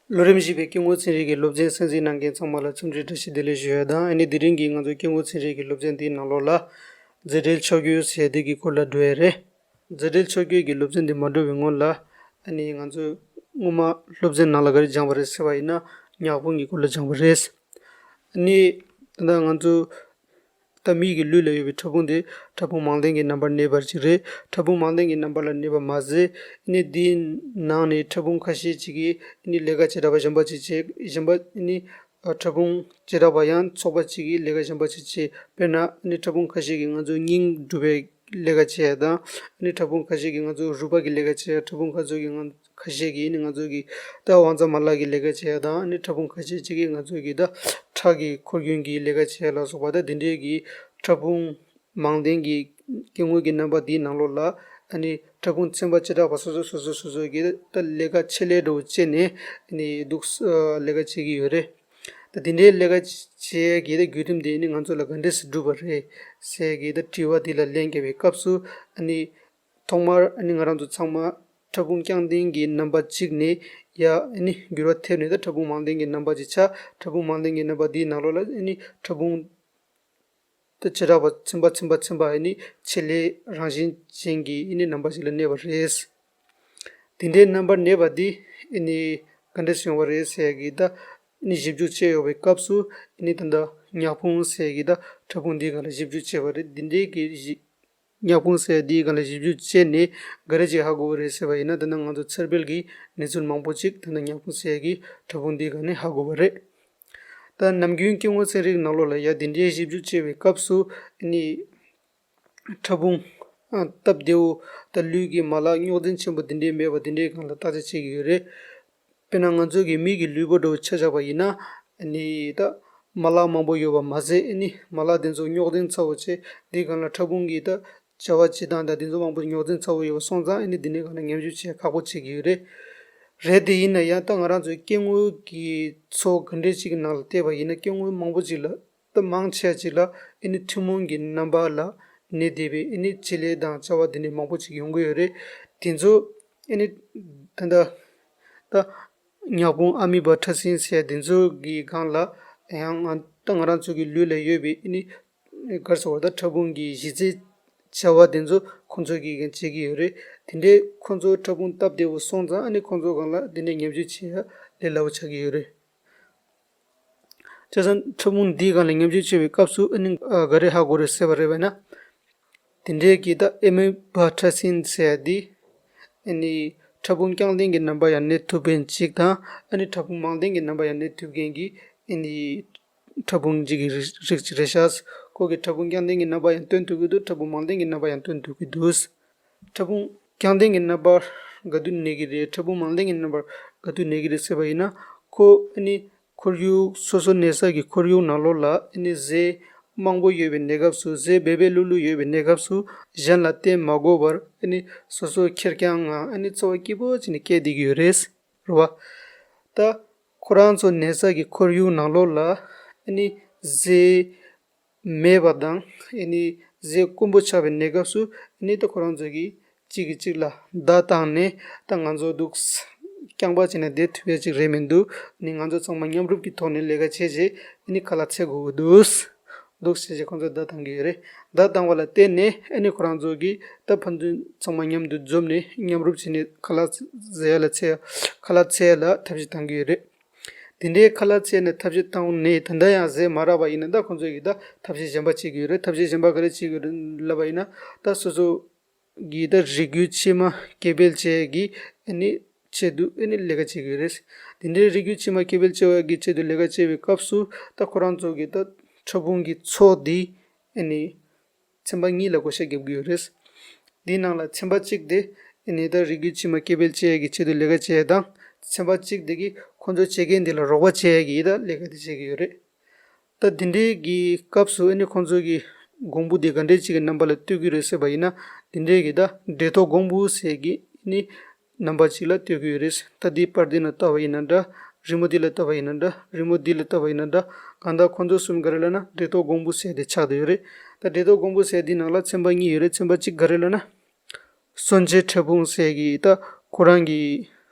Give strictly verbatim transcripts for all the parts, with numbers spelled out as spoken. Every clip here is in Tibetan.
ལོ་རིམ་བཞི་པའི་སྐྱེ་དངོས་ཚན་རིག་གི་སློབ་ཚན་གསན་གཟིགས་གནང་མཁན་ཚང་མ་ལ་འཚམས་འདྲི་བཀྲ་ཤིས་བདེ་ལེགས་ཞུ་ཡ་དང་། ཨ་ནི་དེ་རིང་གི་ང་ཚོ་སྐྱེ་དངོས་ཚན་རིག་གི་སློབ་ཚན་འདིའི་ནང་ལོགས་ལ་རྫས་འབྲེལ་ཕྱོགས་བསྒྱུར་ཟེར་དེ་གི་སྐོར་ལ་འགྲོ་ཡ་རེད། རྫས་འབྲེལ་ཕྱོགས་བསྒྱུར་གྱི་སློབ་ཚན་འདི་མ་འགྲོ་བའི་སྔོན་ལ། ཨ་ནི་ང་ཚོས་སྔོན་མ་སློབ་ཚན་ནང་ལ་ག་རེ་སྦྱངས་པ་རེད་ཟེར་བ་ཡིན་ན། ཉག་ཕུང་གི་སྐོར་ལ་སྦྱངས་པ་རེད། ཨ་ནི་ད་ལྟ་ང་ཚོ་ད་མིའི་གི་ལུས་ལ་ཡོད་པའི་ཕྲ་ཕུང་དེ་ཕྲ་ཕུང་མང་ལྡན་གྱི་རྣམ་པར་གནས་པ་ཅིག་རེད། ཕྲ་ཕུང་མང་ལྡན་གྱི་རྣམ་པ་ལ་གནས་པ་མ་ཟད། ཨ་ནི་འདིའི་ནང་ནས་ཕྲ་ཕུང་ཁ་ཤས་ཅིག་གིས་ཨ་ནི་ལས་ཀ་བྱེ་བྲག་པ་གཞན་པ་ཅིག་བྱེད། གཞན་པ་ཨ་ནི་ཕྲ་ཕུང་བྱེ་བྲག་པ་ཡང་ཚོགས་པ་གཅིག་གིས་ལས་ཀ་གཞན་པ་ཅིག་བྱེད། དཔེར་ན་ཨ་ནི་ཕྲ་ཕུང་ཁ་ཤས་ཀྱིས་ང་ཚོའི་སྙིང་སྒྲུབ་པའི་ལས་ཀ་བྱེད་ཡ་དང་། ཨ་ནི་ཕྲ་ཕུང་ཁ་ཤས་ཀྱིས་ང་ཚོའི་རུས་པ་གི་ལས་ཀ་བྱེད་ཡ། ཕྲ་ཕུང་ཁ་ཚོ་གིས་ང་ཁ་ཤས་ཀྱིས་ཨ་ནི་ང་ཚོ་གི་ད་དབང་རྩ་མ་ལག་གི་ལས་ཀ་བྱེད་ཡ་དང་། ཨ་ནི་ཕྲ་ཕུང་ཁ་ཤས་ཅིག་གིས་ང་ཚོ་གི་ད་ཁྲག་གི་འཁོར་རྒྱུན་གྱི་ལས་ཀ་བྱེད་ཡ་ལ་སོགས་པ། ད་དེ་འདྲའི་གི་ཕྲ་ཕུང་མང་ལྡན་གྱི་སྐྱེ་དངོས་ཀྱི་རྣམ་པ་འདིའི་ནང་ལོགས་ལ། ཨ་ནི་ཕྲ་ཕུང་ཚན་པ་བྱེ་བྲག་པ་སོ་སོ་སོ་སོ་སོ་སོ་གིས་ད་ལས་ཀ་ཆེད་ལས་འདྲ་བོ་བྱས་ནས་ཨ་ནི་འདུག་ལས་ཀ་བྱེད་ཀྱི་ཡོད་རེད། ད་དེ་འདྲའི་ལས་ཀ་བྱེད་ཡས་ཀྱི་ད་བརྒྱུད་རིམ་དེ་ནི་ང་ཚོ་ལ་ག་འདྲས་སེ་གྲུབ་པ་རེད་ཟེར་གྱི་ད་དྲི་བ་འདི་ལ་ལན་བརྒྱབ་པའི་སྐབས་སུ། ཨ་ནི་ཐོག་མར་ཨ་ནི་ང་རང་ཚོ་ཚང་མ་ཕྲ་ཕུང་རྐྱང་ལྡན་གྱི་རྣམ་པ་གཅིག་ནས་ཡར་ཨ་ནི་འགྱུར་བ་ཐེབས་ནས་ད་ཕྲ་ཕུང་མང་ལྡན་གྱི་རྣམ་པ་ཅིག་ཆགས། ཕྲ་ཕུང་མང་ལྡན་གྱི་རྣམ་པ་འདིའི་ནང་ལོགས་ལ་ཨ་ནི་ཕྲ་ཕུང་ད་བྱེ་བྲག་པ་ཚན་པ་ཚན་པ་ཚན་པ་ཨ་ནི་ཆེད་ལས་རང་བཞིན་ཅན་གྱི་ཨ་ནི་རྣམ་པ་ཞིག་ལ་གནས་པ་རེད། དེ་འདྲའི་རྣམ་པར་གནས་པ་འདི་ཨ་ནི་ག་འདྲས་སེ་ཡོང་བ་རེད་ཟེར་གྱི་ད་ཨ་ནི་ཞིབ་འཇུག་བྱས་ཡོང་བའི་སྐབས་སུ། ཨ་ནི་ད་ལྟ་ཉག་ཕུང་ཟེར་གྱི་ད་ཕྲ་ཕུང་འདིའི་སྒང་ལ་ཞིབ་འཇུག་བྱས་པ་རེད། དེ་འདྲའི་གི་ཞིབ་ཉག་ཕུང་ཟེར་འདིའི་སྒང་ལ་ཞིབ་འཇུག་བྱས་ནས་ག་རེ་ཅིག་ཧ་གོ་བ་རེད་ཟེར་བ་ཡིན་ན། ད་ནང་ང་ཚོ་འཚར་འཕེལ་གྱི་གནས་ཚུལ་མང་པོ་ཅིག་ད་ནང་ཉག་ཕུང་ཟེར་གྱི་ཕྲ་ཕུང་འདིའི་སྒང་ནས་ཧ་གོ་བ་རེད། ད་ནམ་རྒྱུན་སྐྱེ་དངོས་ཚན་རིག་ནང་ལོགས་ལ་ཡ་དེ་འདྲའི་ཞིབ་འཇུག་བྱེད་པའི་སྐབས་སུ་ཨ་ནི་ཕྲ་ཕུང་ཨ་སྟབས་བདེ་བོ་ད་ལུས་ཀྱི་མ་ལག་རྙོག་འཛིང་ཆེན་པོ་དེ་འདྲའི་མེད་པ་དེ་འདྲའི་སྒང་ལ་བརྟག་དཔྱད་བྱེད་ཀྱི་ཡོད་རེད། དཔེར་ན་ང་ཚོ་གི་མི་གི་ལུས་པོ་འདྲ་བོ་ཆ་བཞག་པ་ཡིན་ན། ཨ་ནི་ད་མ་ལག་མང་པོ་ཡོད་པ་མ་ཟད། ཨ་ནི་མ་ལག་དེ་ཚོ་རྙོག་འཛིང་ཚ་བོ་བྱས། དེའི་སྒང་ལ་ཕྲ་ཕུང་གི་ད་བྱ་བ་བྱེད་སྟངས་དང་དེ་ཚོ་མང་པོ་རྙོག་འཛིང་ཚ་བོ་ཡོད་པ་སོང་ཙང་། ཨ་ནི་དེ་འདྲའི་སྒང་ལ་ཉམས་ཞིབ་བྱེད་ཁག་པོ་བྱེད་ཀྱི་ཡོད་རེད། རེད་དེ་ཡིན་ན་ཡང་ད་ང་རང་ཚོའི་སྐྱེ་དངོས་ཀྱི་ཚོ་ག་འདྲས་ཅིག་གི་ནང་ལ་བལྟས་པ་ཡིན་ན། སྐྱེ་དངོས་མང་པོ་ཅིག་ལ་ད་མང་ཆེ་ཅིག་ལ་ཨ་ནི་ཐུན་མོང་གི་རྣམ་པ་ལ་གནས་བསྡད་པའི་ཨ་ནི་བྱེད་ལས་དང་བྱ་བ་དེ་འདྲའི་མང་པོ་ཅིག་ཡོང་གི་ཡོད་རེད། དེ་ཚོ་ཨ་ནི་ད་ལྟ་ད་ཉག་ཕུང་ཨ་མི་བ་ཕྲ་སྲིན་ཟེར་དེ་ཚོ་གི་སྒང་ལ་ཡང་ང་ད་ང་རང་ཚོ་གི་ལུས་ལ་ཡོད་པའི་ཨ་ནི་ག་རེ་ཟེར་བ། ད་ཕྲ་ཕུང་གི་གཞི་རྩའི་བྱ་བ་དེ་ཚོ་ཁོང་ཚོ་གིས་བྱེད་ཀྱི་ཡོད་རེད། དེ་འདྲའི་ཁོང་ཚོ་ཕྲ་ཕུང་སྟབས་བདེ་བོ་སོང་ཙང་། ཨ་ནི་ཁོང་ཚོ་སྒང་ལ་དེ་འདྲའི་ཉམས་ཞིབ་བྱེད་ཡ་ལས་སླ་བོ་ཆགས་ཀྱི་ཡོད་རེད། བྱས་ཙང་ཕྲ་ཕུང་འདིའི་སྒང་ལ་ཉམས་ཞིབ་བྱེད་པའི་སྐབས་སུ་ཨ་ནི་ཨ་ག་རེ་ཧ་གོ་རེད་ཟེར་བ་རེད་བས་ན། དེ་འདྲའི་གི་ད་ཨེ་མི་བ་ཕྲ་སྲིན་ཟེར་ཡ་འདི་ཨ་ནི་ཕྲ་ཕུང་རྐྱང་ལྡན་གྱི་རྣམ་པ་ཡང་གནས་ཐུབ་མཁན་གཅིག་དང་། ཨ་ནི་ཕྲ་ཕུང་མང་ལྡན་གྱི་རྣམ་པ་ཡང་གནས་ཐུབ་མཁན་གྱི་ཨ་ནི་ཕྲ་ཕུང་གཅིག་གི་རིགས་རིགས་གཅིག་རེད་ཤག་ཁོ་གི་ཕྲ་ཕུང་རྐྱང་ལྡན་གྱི་རྣམ་པ་ཡང་སྟོན་ཐུབ་ཀྱི་འདུག་ཕྲ་ཕུང་མང་ལྡན་གྱི་རྣམ་པ་ཡང་སྟོན་ཐུབ་ཀྱི་འདུག་ཕྲ་ཕུང་རྐྱང་ལྡན་གྱི་རྣམ་པར་ག་དུས་གནས་ཀྱི་རེད། ཕྲ་ཕུང་མང་ལྡན་གྱི་རྣམ་པར་ག་དུས་གནས་ཀྱི་རེད་ཟེར་བ་ཡིན་ན། ཁོ་ཨ་ནི་ཁོར་ཡུག་སོ་སོ་གནས་ས་གི་ཁོར་ཡུག་ནང་ལོགས་ལ་ཨ་ནི་ཟས་མང་པོ་ཡོད་པའི་གནས་སྐབས་སུ། ཟས་འབེལ་འབེལ་ལུག་ལུག་ཡོད་པའི་གནས་སྐབས་སུ་གཞན་ལ་བརྟེན་མ་དགོས་པར་ཨ་ནི་སོ་སོ་ཁེར་རྐྱང་ངང་ཨ་ནི་འཚོ་བ་སྐྱིད་པོ་བྱས་ནས་སྐྱེལ་བསྡད་ཀྱི་ཡོད་རེད། རེད་བ། ད་ཁོ་རང་ཚོ་གནས་ས་གི་ཁོར་ཡུག་ནང་ལོགས་ལ་ཨ་ནི་ཟས་མེད་པ་དང་། ཨ་ནི་ཟས་དཀོན་པོ་ཆགས་པའི་གནས་སྐབས་སུ། ཨ་ནི་ད་ཁོ་རང་ཚོ་གིས་གཅིག་གིས་གཅིག་ལ་བརྡ་བཏང་ནས། ད་ང་ཚོ་འདུག་རྐྱང་པ་བྱས་ནས་བསྡད་ཐུབ་ཡ་ཅིག་རེད་མི་འདུག་ཨ་ནི་ང་ཚོ་ཚང་མ་མཉམ་རུབ་ཀྱི་ཐོག་ནས་ལས་ཀ་བྱས་རྗེས་ཨ་ནི་ཁ་ལག་འཚོལ་དགོས་ཀྱི་འདུག་འདུག་ཟེར་རྗེས་ཁོང་ཚོས་བརྡ་བཏང་གི་ཡོད་རེད། བརྡ་བཏང་བ་ལ་བརྟེན་ནས་ཨ་ནི་ཁོ་རང་ཚོ་གིས་ད་ཕན་ཚུན་ཚང་མ་མཉམ་དུ་འཛོམས་ནས་མཉམ་རུབ་བྱས་ནས་ཁ་ལག་ཟ་ཡ་ལ་འཚོལ་ཡ། ཁ་ལག་འཚོལ་ཡ་ལ་ཐབས་ཤེས་བཏང་གི་ཡོད་རེད། དེ་འདྲའི་ཁ་ལག་འཚོལ་ནས་ཐབས་ཤེས་བཏང་ནས་ད་ལྟ་ཡང་ཟས་མ་རག་པ་ཡིན་ན། ད་ཁོང་ཚོ་གིས་ད་ཐབས་ཤེས་གཞན་པ་བྱེད་ཀྱི་ཡོད་རེད། ཐབས་ཤེས་གཞན་པ་ག་རེ་བྱེད་ཀྱི་ཡོད་རེད་ལབ་པ་ཡིན་ན། ད་སོ་སོ་གི་ད་རིགས་རྒྱུད་ཕྱི་མ་སྐྱེ་འཕེལ་བྱེད་ཡས་ཀྱི་ཨ་ནི་ཆེད་དུ་ཨ་ནི་ལས་ཀ་བྱེད་ཀྱི་ཡོད་རེད། དེ་འདྲའི་རིགས་རྒྱུད་ཕྱི་མ་སྐྱེ་འཕེལ་བྱེད་པ་གི་ཆེད་དུ་ལས་ཀ་བྱེད་པའི་སྐབས་སུ། ད་ཁོ་རང་ཚོ་གི་ད་ཕྲ་ཕུང་གི་ཚོགས་འདི་ཨ་ནི་ཚན་པ་གཉིས་ལ་བགོ་བཤའ་རྒྱབ་ཀྱི་ཡོད་རེད། འདིའི་ནང་ལ་ཚན་པ་གཅིག་དེ་ཨ་ནི་ད་རིགས་རྒྱུད་ཕྱི་མ་སྐྱེ་འཕེལ་བྱེད་ཡས་ཀྱི་ཆེད་དུ་ལས་ཀ་བྱེད་ཡས་དང་། ཚན་པ་གཅིག་དེ་གིས་ཁོང་ཚོ་བྱེད་མཁན་འདི་ལ་རོགས་པ་བྱེད་ཡས་ཀྱི་ད་ལས་ཀ་དེ་བྱེད་ཀྱི་ཡོད་རེད། ད་འདི་འདྲའི་གི་སྐབས་སུ་ཨ་ནི་ཁོང་ཚོ་གི་གོང་བུ་འདི་ག་འདྲའི་ཅིག་གི་རྣམ་པ་ལ་སྟོན་གྱི་རེད་ཟེར་བ་ཡིན་ན། འདི་འདྲའི་གི་ད་འབྲས་རྡོག་གོང་བུ་ཟེར་གི་ཨ་ནི་རྣམ་པ་ཅིག་ལ་སྟོན་གྱི་ཡོད་རེད། ད་འདི་པར་འདི་ན་ལྟ་བ་ཡིན་ན་འདྲ། རི་མོ་འདི་ལ་ལྟ་བ་ཡིན་ན་འདྲ། རི་མོ་འདི་ལ་ལྟ་བ་ཡིན་ན་འདྲ། གང་ལྟར་ཁོང་ཚོ་གསུམ་ག་རེ་ལབ་ན་འབྲས་རྡོག་གོང་བུ་ཟེར་དེ་ཆགས་བསྡད་ཡོད་རེད། ད་འབྲས་རྡོག་གོང་བུ་ཟེར་འདི་ནང་ལ་ཚན་པ་གཉིས་ཡོད་རེད། ཚན་པ་གཅིག་ག་རེ་ལབ་ན། སོན་ཆའི་ཕྲ་ཕུང་ཟེར་གི་ད་ཁོ་རང་གི་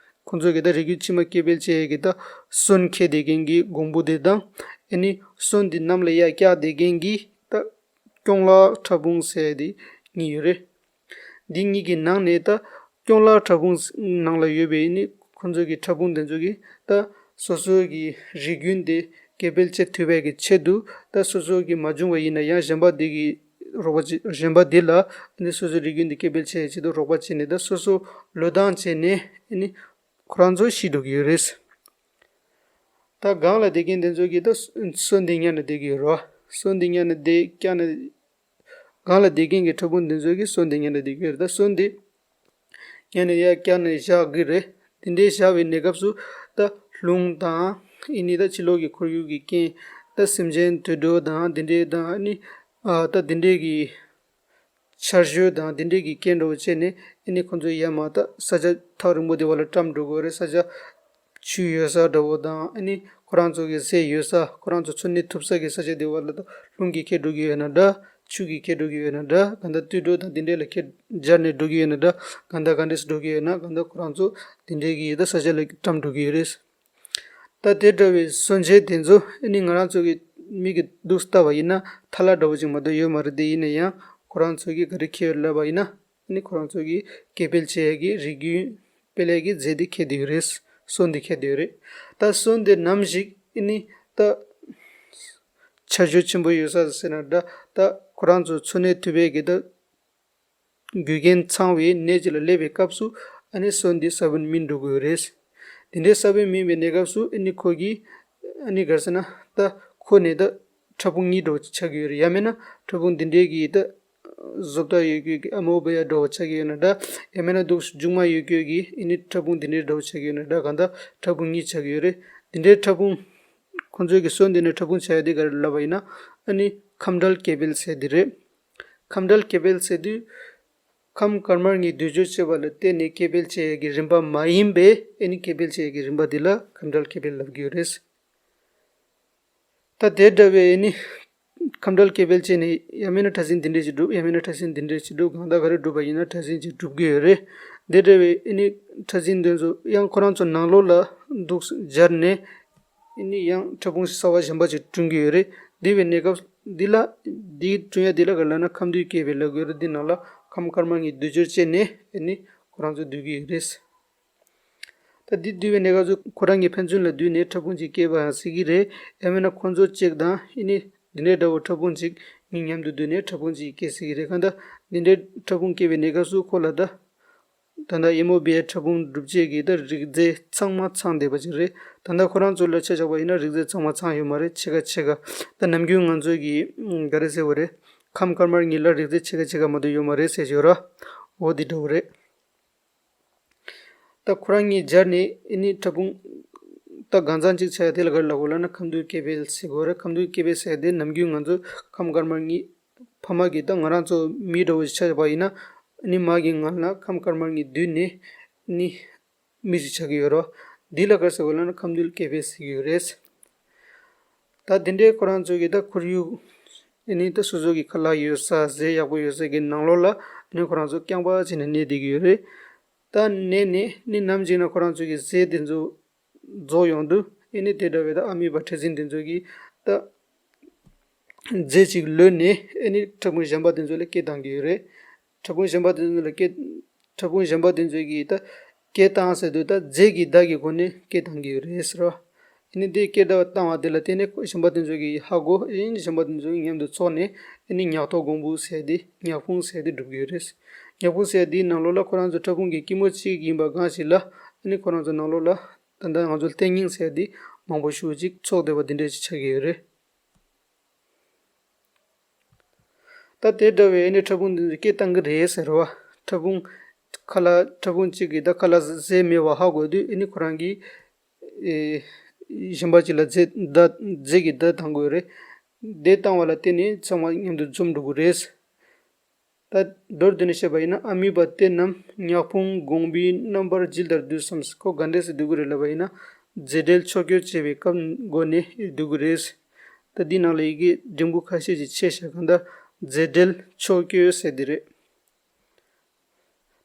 ཁོང་ཚོ་གི་ད་རིགས་རྒྱུད་ཕྱི་མ་སྐྱེ་འཕེལ་བྱེད་ཡས་ཀྱི་ད་སོན་འཁྱེར་བསྡད་མཁན་གྱི་གོང་བུ་དེ་དང་། ཨ་ནི་སོན་དེ་གནམ་ལ་ཡར་བཀྱགས་བསྡད་མཁན་གྱི་ད་སྐྱོང་ལག་ཕྲ་ཕུང་ཟེར་ཡས་དེ་གཉིས་ཡོད་རེད། འདི་གཉིས་ཀྱི་ནང་ནས་ད་སྐྱོང་ལག་ཕྲ་ཕུང་ནང་ལ་ཡོད་པའི་ནི་ཁོང་ཚོ་གི་ཕྲ་ཕུང་དེ་ཚོ་གིས་ད་སོ་སོ་གི་རིགས་རྒྱུན་དེ་སྐྱེ་འཕེལ་བྱེད་ཐུབ་པའི་གི་ཆེད་དུ། ད་སོ་སོ་གི་མ་བྱུང་བ་ཡིན་ན་ཡང་གཞན་པ་དེ་གི་རོགས་པ་བྱེད། གཞན་པ་དེ་ལ་ནི་སོ་སོའི་རིགས་རྒྱུན་དེ་སྐྱེ་འཕེལ་བྱེད་ཡའི་ཆེད་དུ་རོགས་པ་བྱས་ནས། ད་སོ་སོ་བློས་བཏང་བྱས་ནས་ནི་ཁོ་རང་ཚོ་ཤི་འགྲོ་གི་ཡོད་རེད། ད་སྒང་ལ་བསྡད་མཁན་དེ་ཚོ་གིས་ད་སོན་དེ་ཉར་ནས་བསྡད་ཀྱི་ཡོད་རེད་བ། སོན་དེ་ཉར་ནས་བསྡད་བཀྱགས་ནས། སྒང་ལ་བསྡད་མཁན་གྱི་ཕྲ་ཕུང་དེ་ཚོ་གིས་སོན་དེ་ཉར་ནས་བསྡད་ཀྱི་ཡོད་རེད། ད་སོན་དེ་ཉར་ནས་ཡར་བཀྱགས་ནས་བཞག་གི་རེད། དེ་འདྲའི་བཞག་པའི་གནས་སྐབས་སུ་ད་རླུང་དང་། ཨ་ནི་ད་ཕྱི་ལོགས་ཀྱི་ཁོར་ཡུག་གི་རྐྱེན། ད་སེམས་ཅན་དུད་འགྲོ་དང་དེ་འདྲའི་དང་། ཨ་ནི་ཨ་ད་དེ་འདྲའི་གི་ཆར་ཞོད་དང་དེ་འདྲའི་གི་རྐྱེན་འདྲ་བོ་བྱས་ནས། ཨ་ནི་ཁོང་ཚོ་ཡར་མར་ད་ས་ཆ་ཐག་རིང་པོ་དེ་བ་ལ་བཀྲམ་འགྲོ་དགོས་རེད། ས་ཆ་ཆུ་ཡོད་ས་འདྲ་བོ་དང་། ཨ་ནི་ཁོ་རང་ཚོ་གི་ཟས་ཡོད་ས། ཁོ་རང་ཚོ་འཚོ་གནས་ཐུབ་ས་གི་ས་ཆ་དེ་བ་ལ་ད་རླུང་གིས་ཁྱེར་འགྲོ་གི་ཡོད་ན་འདྲ། ཆུ་གིས་ཁྱེར་འགྲོ་གི་ཡོད་ན་འདྲ། གང་ལྟར་དུད་འགྲོ་དང་དེ་འདྲས་ལ་ཁྱེར་འབྱར་ནས་འགྲོ་གི་ཡོད་ན་འདྲ། གང་ལྟར་ག་འདྲས་སུ་འགྲོ་གི་ཡོད་ན། གང་ལྟར་ཁོ་རང་ཚོ་དེ་འདྲས་ཀྱི་ད་ས་ཆ་ལ་བཀྲམ་འགྲོ་གི་ཡོད་རེད། ད་དེ་འདྲ་བའི་སོན་ཆས་དེ་ཚོ་ཨ་ནི་ང་རང་ཚོ་གི་མིག་གིས་འདུག་སེ་ལྟ་བ་ཡིན་ན་ཐ་ལ་འདྲ་བོ་ཅིག་མ་གཏོགས་ཡོད་མ་རེད། དེ་ཡིན་ན་ཡང་ཁོ་རང་ཚོ་གིས་ག་རེ་འཁྱེར་ཡོད་ལབ་པ་ཡིན་ན། ཨ་ནི་ཁོ་རང་ཚོ་གིས་སྐྱེ་འཕེལ་བྱེད་ཡས་ཀྱི་རིགས་རྒྱུད་སྤེལ་ཡས་ཀྱི་རྫས་དེ་འཁྱེར་བསྡད་ཡོད་རེད། སོན་དེ་འཁྱེར་བསྡད་ཡོད་རེད། ད་སོན་དེ་ནམ་ཞིག་ཨ་ནི་ད་ཆར་ཞོད་ཆེན་པོ་ཡོད་ས་ཟེར་ན་འདྲ། ད་ཁོ་རང་ཚོ་འཚོ་གནས་ཐུབ་པའི་གི་ད་རྒྱུ་རྐྱེན་ཚང་བའི་གནས་གཅིག་ལ་སླེབས་པའི་སྐབས་སུ། ཨ་ནི་སོན་འདི་ས་བོན་སྨིན་འགྲོ་གི་ཡོད་རེད། དེ་འདྲའི་ས་བོན་སྨིན་པའི་གནས་སྐབས་སུ་ཨ་ནི་ཁོ་གིས་ཨ་ནི་ག་རེ་ཟེར་ན། ད་ཁོ་ནས་ད་ཕྲ་ཕུང་གཉིས་འདྲ་བོ་ཆགས་ཀྱི་ཡོད་རེད། ཡང་མིན་ན་ཕྲ་ཕུང་འདི་འདྲའི་གི་ད་བཟོ་ལྟ་ཡོད་རྒྱུ་གི་ཨ་མོ་བྷ་ཡ་འདྲ་བོ་ཆགས་ཀྱི་ཡོད་ན་འདྲ། ཡང་མིན་ན་འདུག་མཇུག་མ་ཡོད་རྒྱུ་གི་ཨ་ནི་ཕྲ་ཕུང་འདི་འདྲའི་འདྲ་བོ་ཆགས་ཀྱི་ཡོད་ན་འདྲ། གང་ལྟར་ཕྲ་ཕུང་གཉིས་ཆགས་ཀྱི་ཡོད་རེད། འདི་འདྲའི་ཕྲ་ཕུང་། ཁོང་ཚོའི་གི་སོན་འདི་ནས་ཕྲ་ཕུང་ཆགས་ཡ་འདི་ག་རེ་ལབ་པ་ཡིན་ན། ཨ་ནི་ཁམས་འདྲེས་སྐྱེ་འཕེལ་ཟེར་འདི་རེད། ཁམས་འདྲེས་སྐྱེ་འཕེལ་ཟེར་དུས། ཁམས་དཀར་དམར་གཉིས་འདུས་སྦྱོར་བྱས་པ་ལ་བརྟེན་ནས་སྐྱེ་འཕེལ་བྱེད་ཡས་ཀྱི་རིམ་པ་མ་ཡིན་པའི། ཨ་ནི་སྐྱེ་འཕེལ་བྱེད་ཡས་ཀྱི་རིམ་པ་འདི་ལ་ཁམས་འདྲེས་སྐྱེ་འཕེལ་ལབ་ཀྱི་ཡོད་རེད། ད་དེ་འདྲ་བའི་ཨ་ནི་ཁམས་འདྲེས་སྐྱེ་འཕེལ་བྱས་ནས་ཡང་མིན་ན་ཕྲ་སྲིན་འདི་འདྲས་ཅིག་གྲུབ། ཡང་མིན་ན་ཕྲ་སྲིན་འདི་འདྲས་ཅིག་གྲུབ། གང་ལྟར་ག་རེ་གྲུབ་པ་ཡིན་ན་ཕྲ་སྲིན་ཅིག་གྲུབ་ཀྱི་ཡོད་རེད། དེ་འདྲ་བའི་ཨ་ནི་ཕྲ་སྲིན་འདི་ཚོ་ཡང་ཁོ་རང་ཚོ་ནང་ལོགས་ལ་འདུག་སྦྱར་ནས། ཨ་ནི་ཡང་ཕྲ་ཕུང་གསར་བ་གཞན་པ་ཅིག་བསྐྲུན་གྱི་ཡོད་རེད། དེ་བའི་གནས་སྐབས་འདི་ལ། འདི་བསྐྲུན་ཡ་འདི་ལ་ག་ལབ་ན་ཁམས་འདུས་སྐྱེ་འཕེལ་ལབ་ཀྱི་ཡོད་རེད། འདི་ནང་ལ་ཁམས་དཀར་དམར་གཉིས་འདུས་སྦྱོར་བྱས་ནས་ཨ་ནི་ཁོ་རང་ཚོ་འདུས་ཀྱི་ཡོད་རེད། ད་འདི་འདུས་པའི་གནས་སྐབས་སུ་ཁོ་རང་གི་ཕན་ཚུན་ལ་འདུས་ནས་ཕྲ་ཕུང་ཅིག་སྐྱེས་པ་ཡང་སྲིད་ཀྱི་རེད། ཡང་མིན་ན་ཁོང་ཚོ་གཅིག་དང་ཨ་ནི་འདི་འདྲའི་འདྲ་བོ་ཕྲ་ཕུང་ཅིག་གཉིས་མཉམ་དུ་འདུས་ནས་ཕྲ་ཕུང་ཅིག་སྐྱེ་སྲིད་ཀྱི་རེད། གང་ལྟར་འདི་འདྲའི་ཕྲ་ཕུང་སྐྱེ་བའི་གནས་སྐབས་སུ་ཁོ་ལ་ད། ད་ལྟ་ཨེ་མོ་བྷི་ཡ་ཕྲ་ཕུང་གྲུབ་བྱེད་ཀྱི་ད་རིགས་རྫས་ཚང་མ་ཚང་བསྡད་པ་ཅིག་རེད། ད་ལྟ་ཁོ་རང་ཚོ་ལ་ཆ་བཞག་པ་ཡིན་ན་རིགས་རྫས་ཚང་མ་ཚང་ཡོད་མ་རེད། ཕྱེད་ཀ་ཕྱེད་ཀ། ད་ནམ་རྒྱུན་ང་ཚོ་གི་ག་རེ་ཟེར་བ་རེད། ཁམས་དཀར་དམར་གཉིས་ལ་རིགས་རྫས་ཕྱེད་ཀ་ཕྱེད་ཀ་མ་གཏོགས་ཡོད་མ་རེད་ཟེར་ཞོར་ར། འོ་འདི་འདྲ་བོ་རེད། ད་ཁོ་རང་གཉིས་སྦྱར་ནས་ཨ་ནི་ཕྲ་ཕུང་ད་གང་ཚང་གཅིག་ཆགས་ཡ་དེ་ལ་ག་རེ་ལབ་དགོས་ལབ་ན་ཁམས་འདུས་སྐྱེ་འཕེལ་ཟེར་དགོས་རེད། ཁམས་འདུས་སྐྱེ་འཕེལ་ཟེར་དེ་ནམ་རྒྱུན་ང་ཚོ་ཁམས་དཀར་དམར་གཉིས། ཕ་མ་གིས་ད་ང་རང་ཚོ་མི་འདྲ་བོ་ཞིག་ཆགས་པ་ཡིན་ན། ཨ་ནི་མ་གི་མངལ་ན་ཁམས་དཀར་དམར་གཉིས་འདུས་ནས་ཨ་ནི་མི་ཞིག་ཆགས་ཀྱི་ཡོད་རེད། འདི་ལ་ག་རེ་ཟེར་དགོས་ལབ་ན་ཁམས་འདུས་སྐྱེ་འཕེལ་ཟེར་གྱི་ཡོད་རེད། ད་འདི་འདྲའི་ཁོ་རང་ཚོ་གི་ད་ཁོར་ཡུག་ཨ་ནི་ད་སོ་སོ་གི་ཁ་ལག་ཡོད་ས། ཟས་ཡག་པོ་ཡོད་ས་གི་ནང་ལོགས་ལ་ཨ་ནི་ཁོ་རང་ཚོ་རྐྱང་པ་བྱས་ནས་གནས་བསྡད་ཀྱི་ཡོད་རེད། ད་གནས་ནས་ཨ་ནི་ནམ་ཞིག་ན་ཁོ་རང་ཚོ་གི་ཟས་དེ་ཚོ་རྫོགས་ཡོང་དུས། ཨ་ནི་དེ་འདྲ་བའི་ད་ཨ་མི་བ་ཕྲ་སྲིན་དེ་ཚོ་གིས་ད་རྫས་ཅིག་ལོན་ནས་ཨ་ནི་ཕྲ་ཕུང་གཞན་པ་དེ་ཚོ་ལ་སྐྱེ་བཏང་གི་ཡོད་རེད། ཕྲ་ཕུང་གཞན་པ་དེ་ཚོ་ལ་སྐྱེ། ཕྲ་ཕུང་གཞན་པ་དེ་ཚོ་གིས་ད་སྐྱེ་བཏང་ཟེར་དུས་ད་རྫས་ཀྱི་བརྡ་གི་སྒོ་ནས་སྐྱེ་བཏང་གི་ཡོད་རེད་ཟེར་བ། ཨ་ནི་དེ་སྐྱེ་བཏང་བ་དེ་ལ་བརྟེན་ནས་གཞན་པ་དེ་ཚོ་གིས་ཧ་གོ། ཨ་ནི་གཞན་པ་དེ་ཚོ་གིས་མཉམ་དུ་ཚོགས་ནས་ཨ་ནི་ཉག་ཐོག་གོང་བུ་ཟེར་དེ། ཉག་ཕུང་ཟེར་དེ་གྲུབ་ཀྱི་ཡོད་རེད། ཉག་ཕུང་ཟེར་དེའི་ནང་ལོགས་ལ་ཁོ་རང་ཚོ་ཕྲ་ཕུང་གི་སྐྱི་མོ་གཅིག་ཡིན་པ་གང་ཞིག་ལ། ཨ་ནི་ཁོ་རང་ཚོ་ནང་ལོགས་ལ་ད་ལྟ་ང་ཚོ་ལྟེ་སྙིང་ཟེར་དེ་མང་པོ་ཞེ་པོ་ཅིག་ཚོགས་བསྡད་པ་དེ་འདྲ་ཞིག་ཆགས་ཀྱི་ཡོད་རེད། ད་དེ་འདྲ་བའི་ཨ་ནི་ཕྲ་ཕུང་འདི་ཚོ་སྐྱེ་བཏང་གི་རེད་ཟེར་བ། ཕྲ་ཕུང་ཁ་ལག་ཕྲ་ཕུང་གཅིག་གིས་ད་ཁ་ལག་ཟས་མེད་པ་ཧ་གོ་དུས། ཨ་ནི་ཁོ་རང་གིས་ཨེ་གཞན་པ་ཅིག་ལ་རྫས་བརྡ། རྫས་ཀྱི་བརྡ་བཏང་དགོས་རེད། དེ་བཏང་བ་ལ་བརྟེན་ནས་ཚང་མ་མཉམ་དུ་འཛོམས་འགྲོ་གི་རེད། ད་མདོར་བསྡུས་ནས་བཤད་པ་ཡིན་ན་ཨ་མི་བ་དེ་རྣམས་ཉག་ཕུང་གོང་བུའི་རྣམ་པར་བརྗིད་ལྟར་འདུས་སམ། ཁོ་ག་འདྲས་སེ་འདུས་ཀྱི་རེད་ལབ་པ་ཡིན་ན། རྫས་འབྲེལ་ཕྱོགས་སྐྱོད་བྱེད་པའི་སྐབས་སྒོ་ནས་འདུས་ཀྱི་རེད། ད་འདི་ནང་ལ་ཡི་གེ་འགྲེང་བུ་ཁ་ཤས་ཅིག་ཕྱེ་བཞག་གང་ལྟར་རྫས་འབྲེལ་ཕྱོགས་སྐྱོད་ཟེར་འདི་རེད།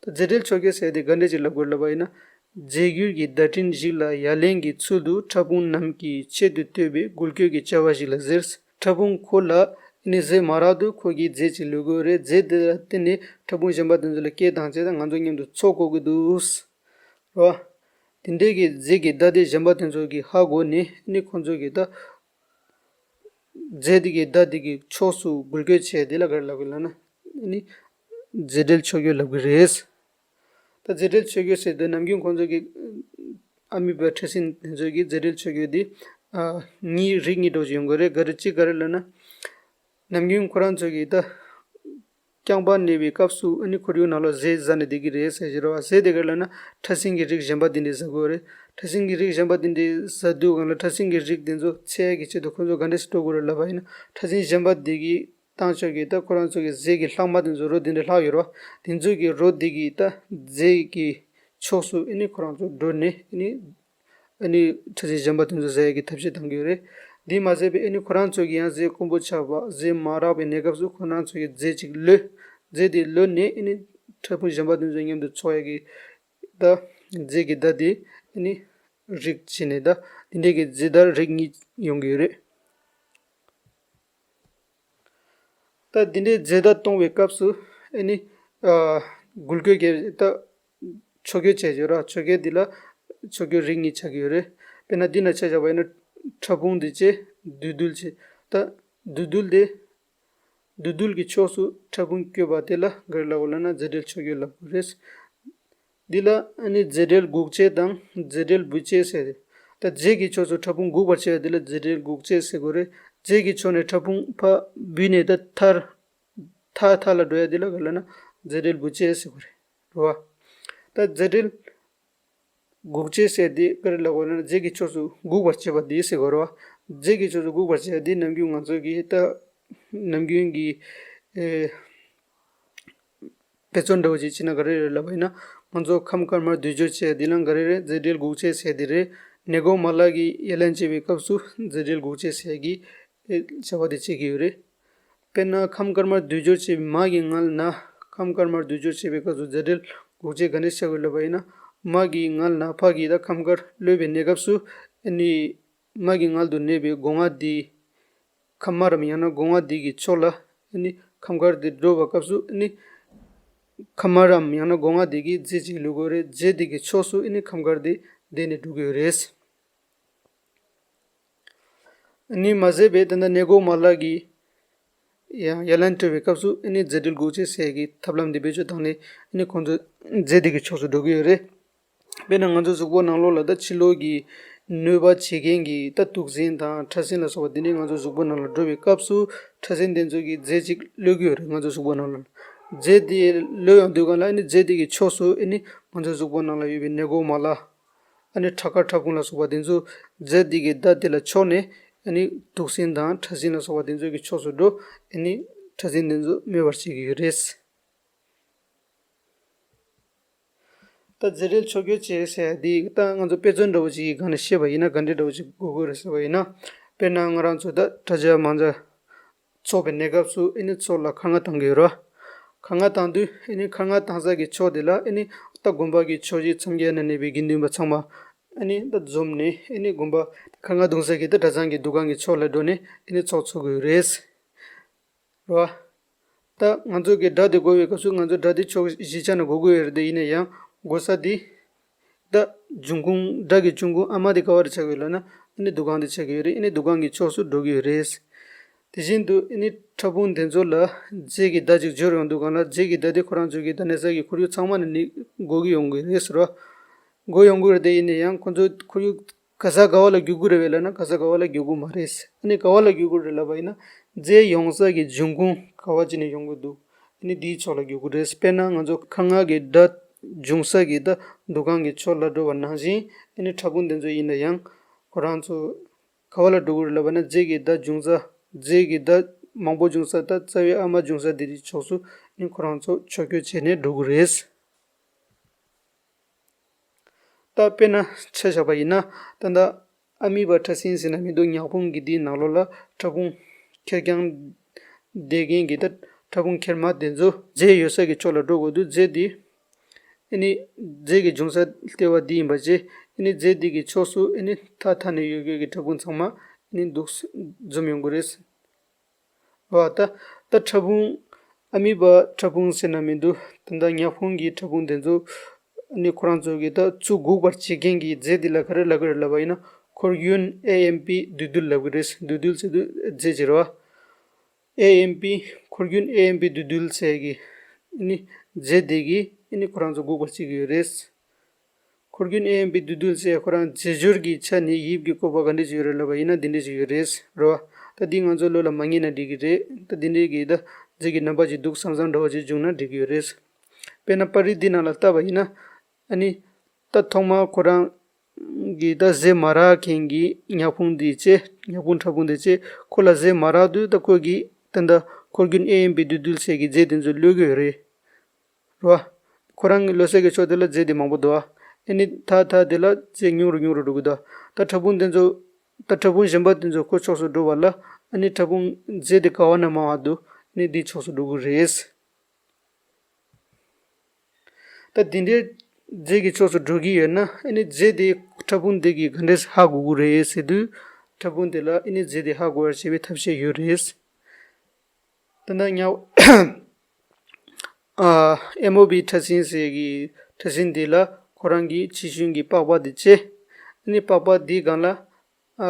ད་རྫས་འབྲེལ་ཕྱོགས་སྐྱོད་ཟེར་དེ་ག་འདྲས་ཅིག་ལབ་དགོས་ལབ་པ་ཡིན་ན། རྫས་འགུལ་གྱི་བརྡ་འཕྲིན་ཞིག་ལ་ཡ་ལན་གྱི་ཚུལ་དུ་ཕྲ་ཕུང་རྣམས་ཀྱི་ཆེད་དུ་བཏོད་པའི་འགུལ་སྐྱོད་ཀྱི་བྱ་བ་ཞིག་ལ་ཟེར། ཕྲ་ཕུང་ཁོ་ལ་ནི་རྫས་མ་རག་དུས་ཁོ་གིས་རྫས་ཅིག་ལོན་དགོས་རེད། རྫས་དེ་ལ་བརྟེན་ནས་ཕྲ་ཕུང་གཞན་པ་དེ་ཚོ་ལ་སྐད་བཏང་བྱས་ད་ང་ཚོ་མཉམ་དུ་འཚོ་དགོས་ཀྱི་འདུག་རེད་བ། དེ་འདྲའི་གི་རྫས་ཀྱི་བརྡ་དེ་གཞན་པ་དེ་ཚོ་གིས་ཧ་གོ་ནས་ནི་ཁོ་ཚོ་གིས་ད་རྫས་དེ་གི་བརྡ་དེ་གི་ཕྱོགས་སུ་འགུལ་སྐྱོད་བྱས་དེ་ལ་ག་རེ་ལབ་དགོས་ལབ་ན་ནི་རྫས་འབྲེལ་ཕྱོགས་སྐྱོད་ལབ་གི་རེད། ད་རྫས་འབྲེལ་ཕྱོགས་སྐྱོད་ཟེར་དུས་ནམ་རྒྱུན་ཁོང་ཚོ་གི་ཨ་མི་བ་ཕྲ་སྲིན་དེ་ཚོ་གི་རྫས་འབྲེལ་ཕྱོགས་སྐྱོད་དེ་ཨ་གཉིས་རིགས་གཉིས་འགྲོ་བཞིན་ཡོང་གི་རེད། ག་རེ་གཅིག་ག་རེ་ལབ་ན། ནམ་རྒྱུན་ཁོ་རང་ཚོ་གི་ད་རྐྱང་པ་གནས་པའི་སྐབས་སུ་ཨ་ནི་ཁོར་ཡུག་ནང་ལ་རྫས་ཟ་ནས་བསྡད་ཀྱི་རེད་ཟེར་གྱི་རེད་བ། རྫས་དེ་ག་རེ་ལབ་ན་ཕྲ་སྲིན་གྱི་རིགས་གཞན་པ་དེ་འདྲས་ཟ་དགོས་རེད། ཕྲ་སྲིན་གྱི་རིགས་གཞན་པ་དེ་འདྲས་ཟ་དུས་གང་ལ་ཕྲ་སྲིན་གྱི་རིགས་དེ་ཚོ་འཚོ་ཡ་གི་ཆེད་དུ་ཁོ་ཚོ་ག་འདྲས་སེ་འགྲོ་དགོས་རེད་ལབ་པ་ཡིན་ན་ཕྲ་སྲིན་གཞན་པ་དེ་གི་བཏང་ཆོག་གི་ད་ཁོ་རང་ཚོ་གི་རྫས་ཀྱི་ལྷག་མ་དེ་ཚོ་རོ་དེ་འདྲ་ལྷག་ཡོད་རེད་བ། དེ་ཚོ་གི་རོ་དེ་གི་ད་རྫས་ཀྱི་ཕྱོགས་སུ་ཨ་ནི་ཁོ་རང་ཚོ་འགྲོ་ནས་ཨ་ནི་ཨ་ནི་ཕྲ་སྲིན་གཞན་པ་དེ་ཚོ་ཟ་ཡ་གི་ཐབས་ཤེས་གཏང་གི་ཡོད་རེད། འདི་མ་ཟད་པའི་ཨ་ནི་ཁོ་རང་ཚོ་གི་ཡང་རྫས་དཀོན་པོ་ཆགས་པ་རྫས་མ་རག་པའི་གནས་སྐབས་སུ་ཁོ་རང་ཚོ་གི་རྫས་ཅིག་ལོན། རྫས་དེ་ལོན་ནས་ཨ་ནི་ཕྲ་ཕུང་གཞན་པ་དེ་ཚོ་མཉམ་དུ་འཚོ་ཡ་གི་ད་རྫས་ཀྱི་བརྡ་དེ་ཨ་ནི་རིགས་བྱས་ནས་ད་དེ་འདྲའི་གི་རྫས་བརྡ་རིགས་གཉིས་ཡོང་གི་ཡོད་རེད། ད་འདི་འདྲའི་རྫས་བརྡ་གཏོང་བའི་སྐབས་སུ་ཨ་ནི་ཨ་འགུལ་སྐྱོད་ཀྱི་ད་ཕྱོགས་སྐྱོད་བྱས་ཡོད་ར། ཕྱོགས་སྐྱོད་འདི་ལ་ཕྱོགས་སྐྱོད་རིགས་གཉིས་ཆགས་ཀྱི་ཡོད་རེད། དཔེར་ན་འདི་ན་ཆ་བཞག་པ་ཡིན་ན་ཕྲ་ཕུང་འདི་བྱས་འདུས་རྡུལ་བྱས། ད་འདུས་རྡུལ་དེ་འདུས་རྡུལ་གྱི་ཕྱོགས་སུ་ཕྲ་ཕུང་བསྐྱོད་པ་དེ་ལ་ག་རེ་ལབ་དགོས་ལབ་ན་རྫས་འབྲེལ་ཕྱོགས་སྐྱོད་ལབ་དགོས་རེད། འདི་ལ་ཨ་ནི་རྫས་འབྲེལ་འགུག་བྱེད་དང་རྫས་འབྲེལ་འབུད་བྱེད་ཟེར། ད་རྫས་ཀྱི་ཕྱོགས་སུ་ཕྲ་ཕུང་འགུག་པར་བྱེད་པ་འདི་ལ་རྫས་འབྲེལ་འགུག་བྱེད་ཟེར་དགོས་རེད། རྫས་ཀྱི་ཕྱོགས་ནས་ཕྲ་ཕུང་ཕར་འབུད་ནས་ད་མཐར་མཐའ་མཐའ་ལ་འགྲོ་ཡ་འདི་ལ་ག་ལབ་ན་རྫས་འབྲེལ་འབུད་བྱེད་ཟེར་དགོས་རེད། རེད་བ། ད་རྫས་འབྲེལ་འགུག་བྱེད་ཟེར་འདི་ག་རེ་ལབ་དགོས་ན་རྫས་ཀྱི་ཕྱོགས་སུ་འགུག་པར་བྱེད་པ་འདི་ཟེར་དགོས་རེད་བ། རྫས་ཀྱི་ཕྱོགས་སུ་འགུག་པར་བྱེད་པ་འདི་ནམ་རྒྱུན་ང་ཚོ་གི་ད་ནམ་རྒྱུན་གྱི་ཨེ། དཔེ་མཚོན་འདྲ་བོ་ཅིག་བྱས་ན་ག་རེ་རེད་ལབ་པ་ཡིན་ན། ང་ཚོ་ཁམས་དཀར་དམར་འདུས་སྦྱོར་བྱས་འདི་ལ་ག་རེ་རེད། རྫས་འབྲེལ་འགུག་བྱེད་ཟེར་འདི་རེད། ནད་འགོག་མ་ལག་གི་ཡ་ལན་བྱེད་པའི་སྐབས་སུ་རྫས་འབྲེལ་འགུག་བྱེད་ཟེར་གྱི་བྱ་བ་དེ་བྱེད་ཀྱི་ཡོད་རེད། དཔེར་ན་ཁམས་དཀར་དམར་འདུས་སྦྱོར་བྱས་མ་གི་མངལ་ན། ཁམས་དཀར་དམར་འདུས་སྦྱོར་བྱེད་པའི་སྐབས་སུ་རྫས་འབྲེལ་འགུག་བྱེད་ག་ནས་བྱ་དགོས་ལབ་པ་ཡིན་ན། མ་གི་མངལ་ན་ཕ་གི་ད་ཁམས་དཀར་གློད་པའི་གནས་སྐབས་སུ་ཨ་ནི་མ་གི་མངལ་དུ་གནས་པའི་སྒོ་ང་འདི། ཁམས་དམར་རམ་ཡང་ན་སྒོ་ང་འདི་གི་ཕྱོགས་ལ་ཨ་ནི་ཁམས་དཀར་འདི་འགྲོ་བའི་སྐབས་སུ་ཨ་ནི་ཁམས་དམར་རམ་ཡང་ན་སྒོ་ང་འདི་གི་རྫས་ཅིག་ལུས་དགོས་རེད། རྫས་འདི་གི་ཕྱོགས་སུ་ཨ་ནི་ཁམས་དཀར་འདི་བསྡད་ནས་འགྲོ་གི་ཡོད་རེད། ཨ་ནི་མ་ཟད་པའི་ད་ལྟ་ནད་འགོག་མ་ལག་གི་ཡང་ཡ་ལན་སྤྲོད་པའི་སྐབས་སུ་ཨ་ནི་རྫས་འབྲེལ་འགུག་བྱེད་ཟེར་གྱི་ཐབས་ལམ་འདི་བེད་སྤྱོད་བཏང་ནས་ཨ་ནི་ཁོང་ཚོ་རྫས་འདི་གི་ཕྱོགས་སུ་འགྲོ་གི་ཡོད་རེད། དཔེར་ན་ང་ཚོ་གཟུགས་པོ་ནང་ལོགས་ལ་ད་ཕྱི་ལོགས་ཀྱི་གནོད་པ་བྱེད་མཁན་གྱི་ད་དུག་སྲིན་དང་ཕྲ་སྲིན་ལ་སོགས་པ་འདི་ནི་ང་ཚོ་གཟུགས་པོ་ནང་ལ་འགྲོ་བའི་སྐབས་སུ་ཕྲ་སྲིན་དེ་ཚོ་གི་རྫས་ཅིག་གློད་ཀྱི་ཡོད་རེད། ང་ཚོ་གཟུགས་པོ་ནང་ལ་རྫས་དེ་གློད་ཡོང་དུས་གང་ལ་ཨ་ནི་རྫས་དེ་གི་ཕྱོགས་སུ་ཨ་ནི་ང་ཚོ་གཟུགས་པོ་ནང་ལ་ཡོད་པའི་ནད་འགོག་མ་ལག་ཨ་ནི་ཁྲག་དཀར་ཕྲ་ཕུང་ལ་སོགས་པ་དེ་ཚོ་རྫས་དེ་གི་བརྡ་དེ་ལ་ཕྱོགས་ནས་ཨ་ནི་དུག་སྲིན་དང་ཕྲ་སྲིན་ལ་སོགས་པ་དེ་ཚོ་གི་ཕྱོགས་སུ་འགྲོ་ཨ་ནི་ཕྲ་སྲིན་དེ་ཚོ་མེད་པར་བྱེད་ཀྱི་ཡོད་རེད། ད་རྫས་འབྲེལ་ཕྱོགས་སྐྱོད་བྱེད་ཟེར་ཡ་འདི་ད་ང་ཚོ་དཔེ་མཚོན་འདྲ་བོ་ཅིག་གི་སྒང་ནས་བཤད་པ་ཡིན་ན་ག་འདྲ་འདྲ་བོ་ཅིག་དགོས་ཀྱི་རེད་ཟེར་བ་ཡིན་ན། དཔེར་ན་ང་རང་ཚོ་ད་དྲ་ཇག་མང་ཇག་འཚོགས་པའི་གནས་སྐབས་སུ་ཨ་ནི་མཚོ་ལ་ཁ་ང་བཏང་གི་ཡོད་ར། ཁ་ང་བཏང་དུས་ཨ་ནི་ཁ་ང་བཏང་ས་གི་ཕྱོགས་དེ་ལ་ཨ་ནི་ད་དགོན་པ་གི་ཆོས་གཞིས་མཚམས་བརྒྱད་ན་གནས་པའི་དགེ་འདུན་པ་ཚང་མ་ཨ་ནི་ད་འཛོམས་ནས་ཨ་ནི་དགོན་པ་ཁ་ང་བཏང་ས་གི་ད་གྲྭ་ཚང་གི་འདུ་ཁང་གི་ཕྱོགས་ལ་འགྲོ་ནས་ཨ་ནི་ཚོགས་འཚོགས་ཀྱི་ཡོད་རེད། རེད་བ། ད་ང་ཚོ་གི་སྒྲ་དེ་གོ་བའི་སྐབས་སུ་ང་ཚོ་སྒྲ་དེ་ཕྱོགས་བཞི་ཆ་ནས་གོ་དགོས་ཡོད་རེད་དེ། ཡིན་ན་ཡང་གོ་ས་དེ་ད་འབྱུང་ཁུངས་སྒྲ་གི་འབྱུང་ཁུངས་ཨ་མ་དེ་ག་བ་རེ་ཆགས་ཡོད་ལབ་ན་ཨ་ནི་འདུ་ཁང་དེ་ཆགས་ཀྱི་ཡོད་རེད། ཨ་ནི་འདུ་ཁང་གི་ཕྱོགས་སུ་འགྲོ་གི་ཡོད་རེད། དེ་བཞིན་དུ་ཨ་ནི་ཕྲ་ཕུང་དེ་ཚོ་ལ་རྫས་ཀྱི་བརྡ་ཅིག་འབྱོར་ཡོང་དུས་གང་ལ་རྫས་ཀྱི་བརྡ་དེ་ཁོ་རང་ཚོ་གི་ད་གནས་ས་གི་ཁོར་ཡུག་ཚང་མ་ནས་ནི་གོ་གི་ཡོང་གི་རེད་ཟེར་བ། གོ་ཡོང་གི་རེད་དེ། ཡིན་ན་ཡང་ཁོ་ཚོ་ཁོར་ཡུག་ག་ས་ག་བ་ལ་རྒྱུག་གི་རེད་བས་ལབ་ན་ག་ས་ག་བ་ལ་རྒྱུག་གི་མ་རེད། ཨ་ནི་ག་བ་ལ་རྒྱུག་གི་རེད་ལབ་པ་ཡིན་ན་རྫས་ཡོང་ས་གི་འབྱུང་ཁུངས་ག་བ་ཅིག་ནས་ཡོང་གི་འདུག་ཨ་ནི་དེའི་ཕྱོགས་ལ་རྒྱུག་གི་རེད། དཔེར་ན་ང་ཚོ་ཁ་ང་གི་སྒྲ་འབྱུང་ས་གི་ད་འདུ་ཁང་གི་ཕྱོགས་ལ་འགྲོ་བ་ནང་བཞིན་ཨ་ནི་ཕྲ་ཕུང་དེ་ཚོ་ཡིན་ན་ཡང་ཁོ་རང་ཚོ་ག་བ་ལ་འགྲོ་གི་རེད་ལབ་པ་ན་རྫས་ཀྱི་ད་འབྱུང་ས་རྫས་ཀྱི་ད་མང་པོ་འབྱུང་ས་ད་རྩ་བའི་ཨ་མ་འབྱུང་ས་དེ་དེའི་ཕྱོགས་སུ་ཨ་ནི་ཁོ་རང་ཚོ་ཕྱོགས་སྐྱོད་བྱས་ནས་འགྲོ་གི་རེད། ད་དཔེར་ན་ཆ་བཞག་པ་ཡིན་ན་ད་ལྟ་ཨ་མི་བ་ཕྲ་སྲིན་ཟེར་ན་མི་འདུག་ཉག་ཕུང་གི་འདིའི་ནང་ལོགས་ལ་ཕྲ་ཕུང་ཁེར་རྐྱང་བསྡད་མཁན་གྱི་ད་ཕྲ་ཕུང་ཁེར་མ་དེ་ཚོ་རྫས་ཡོད་ས་གི་ཕྱོགས་ལ་འགྲོ་དགོས་འདུག་རྫས་འདི་ ཨ་ནི་རྫས་ཀྱི་འབྱུང་ས་ལྟེ་བ་འདི་ཡིན་པ་བྱས། ཨ་ནི་རྫས་འདི་གི་ཕྱོགས་སུ་ཨ་ནི་མཐའ་མཐའ་ནས་ཡོད་མཁན་གྱི་ཕྲ་ཕུང་ཚང་མ་ཨ་ནི་འདུག་འཛོམས་ཡོང་གི་རེད། རེད་བ། ད་ད་ཕྲ་ཕུང་ཨ་མི་བ་ཕྲ་ཕུང་ཟེར་ན་མི་འདུག་ད་ལྟ་མྱག་ཕུང་གི་ཕྲ་ཕུང་དེ་ཚོ་ཨ་ནི་ཁོ་རང་ཚོ་གི་ད་ཚུར་འགུག་པར་བྱེད་མཁན་གྱི་རྫས་འདི་ལ་ག་རེ་ལབ་ཀྱི་རེད་ལབ་པ་ཡིན་ན། འཁོར་རྒྱུན་ཨེ་ཨེམ་པི་འདུས་རྡུལ་ལབ་ཀྱི་རེད། འདུས་རྡུལ་ཟེར་དུས་རྫས་ཅིག་རེད་བ། ཨེ་ཨེམ་པི། འཁོར་རྒྱུན་ཨེ་ཨེམ་པི་འདུས་རྡུལ་ཟེར་གི་ཨ་ནི་རྫས་དེ་གིས་ཨ་ནི་ཁོ་རང་ཚོ་འགུག་པར་བྱེད་ཀྱི་ཡོད་རེད། འཁོར་རྒྱུན་ཨེ་ཨེམ་པི་འདུས་རྡུལ་ཟེར་ཁོ་རང་རྫས་སྦྱོར་གྱི་ཆ་ནས་དབྱིབས་ཀྱི་བཀོད་པ་ག་འདྲ་ཞིག་ཡོད་རེད་ལབ་པ་ཡིན་ན་འདི་འདྲ་ཞིག་ཡོད་རེད། རེད་བ། ད་འདི་ང་ཚོ་བློ་ལ་མ་ངེས་ན་འགྲིག་གི་རེད། ད་འདི་འདྲའི་གི་ད་རྫས་ཀྱི་རྣམ་པ་ཅིག་འདུག་བསམ་བསམ་འདྲ་བོ་ཅིག་བྱུང་ན་འགྲིག་གི་ཡོད་རེད། དཔེར་ན་པར་རིས་འདི་ནང་ལ་བལྟས་པ་ཡིན་ན། ཨ་ནི་ད་ཐོག་མར་ཁོ་རང་གི་ད་རྫས་མ་རག་མཁན་གྱི་མྱག་ཕུང་འདི་བྱས། མྱག་ཕུང་ཕྲ་ཕུང་འདི་བྱས། ཁོ་ལ་རྫས་མ་རག་དུས་ད་ཁོ་གིས་ད་ལྟ་འཁོར་རྒྱུན་ཨེ་ཨེམ་པི་འདུས་རྡུལ་ཟེར་གི་རྫས་དེ་ཚོ་གློད་ཀྱི་ཡོད་རེད། རེད་བ། ཁོ་རང་གི་གློད་ས་གི་ཕྱོགས་དེ་ལ་རྫས་དེ་མང་པོ་འདུག་བ། ཨ་ནི་ད་ད་དེ་ལ་རྫས་ཉུང་རུ་ཉུང་རུ་འགྲོ་གི་འདུག་ད་ཕྲ་ཕུང་དེ་ཚོ། ད་ཕྲ་ཕུང་གཞན་པ་དེ་ཚོ་ཁོ་ཕྱོགས་སུ་འགྲོ་བ་ལ། ཨ་ནི་ཕྲ་ཕུང་རྫས་དེ་ག་བ་ན་མང་བ་འདུག་ཨ་ནི་དེའི་ཕྱོགས་སུ་འགྲོ་གི་རེད། ད་དེ་འདྲའི་རྫས་ཀྱི་ཕྱོགས་སུ་འགྲོ་གི་ཡོད་ན། ཨ་ནི་རྫས་དེ་ཕྲ་ཕུང་དེ་གིས་ག་འདྲས་ཧ་གོ་གི་རེད་ཟེར་དུས། ཕྲ་ཕུང་དེ་ལ་ཨ་ནི་རྫས་དེ་ཧ་གོ་བར་བྱེད་པའི་ཐབས་ཤེས་ཡོད་རེད། ད་ལྟ་ཉ་ཨ་ཨེམ་ཨོ་བི་ཕྲ་སྲིན་ཟེར་གི་ཕྲ་སྲིན་དེ་ལ་ཁོ་རང་གི་ཕྱི་ཤུན་གྱི་པགས་པ་དེ་བྱས། ཨ་ནི་པགས་པ་དེའི་སྒང་ལ་ཨ་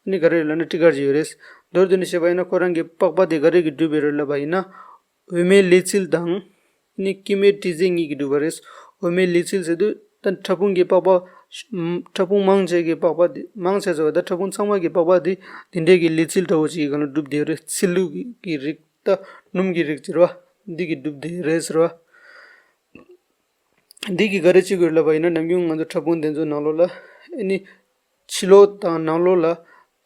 ནི་ག་རེ་ཡོད་ལབ་ན་ཊི་གར་ཅིག་ཡོད་རེད། མདོར་བསྡུས་ནས་བཤད་པ་ཡིན་ན་ཁོ་རང་གི་པགས་པ་དེ་ག་རེ་གིས་གྲུབ་ཡོད་རེད་ལབ་པ་ཡིན་ན། འོད་མའི་ལུས་རྩལ་དང་། ཨ་ནི་སྐྱེད་མའི་དྲི་ཟའི་གཉིས་ཀྱིས་གྲུབ་པ་རེད། འོད་མའི་ལུས་རྩལ་ཟེར་དུས་ད་ཕྲ་ཕུང་གི་པགས་པ། ཕྲ་ཕུང་མང་ཆེ་གི་པགས་པ་དེ། མང་ཆེ་ཟེར་བ་ད་ཕྲ་ཕུང་ཚང་མ་གི་པགས་པ་དེ་དེ་འདྲའི་གི་ལུས་རྩལ་འདྲ་བོ་ཅིག་གི་སྒང་ལ་གྲུབ་བསྡད་ཡོད་རེད། ཚིལ་ལུ་གི་རིགས། ད་སྣུམ་གྱི་རིགས་ཟེར་བ། འདི་གིས་གྲུབ་བསྡད་ཡོད་རེད་ཟེར་བ། འདི་གིས་ག་རེ་བྱེད་དགོས་ལབ་པ་ཡིན་ན། ནམ་རྒྱུན་ང་ཚོ་ཕྲ་ཕུང་དེ་ཚོ་ནང་ལོགས་ལ་ཨ་ནི་ཕྱི་ལོགས་དང་ནང་ལོགས་ལ་ཨ་